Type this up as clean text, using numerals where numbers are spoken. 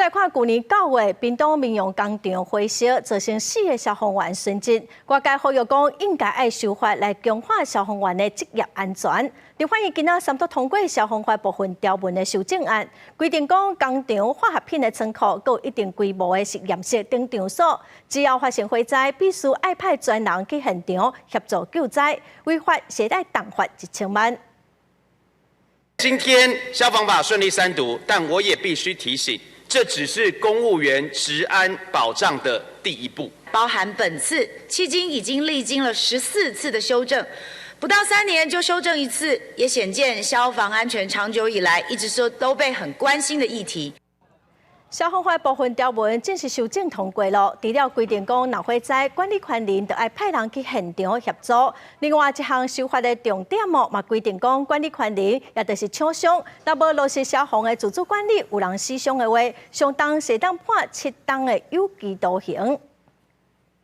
閣來看舊年9月，屏東民用工廠火燒，造成四个消防員殉職。外界呼籲講應該愛修法來強化消防員的職業安全。立法院今仔三讀通過消防法部分條文的修正案，規定講工廠化學品的倉庫，閣有一定規模的實驗室等場所，只要發生火災，必須愛派專人去現場協助救災，違法會當重罰1000萬。今天消防法順利三讀，但我也必須提醒，這只是公務員職安保障的第一步。包含本次，迄今已經歷經了14次的修正，不到3年就修正一次，也顯見消防安全長久以來一直說都被很關心的議題。消防法部分條文正式修正通過囉，除了規定講，若火災管理權人著愛派人去現場協助。另外一項修法的重點哦，嘛規定講管理權人，也就是廠商，若無落實消防的自主管理，有人死傷的話，相當會當判7冬的有期徒刑。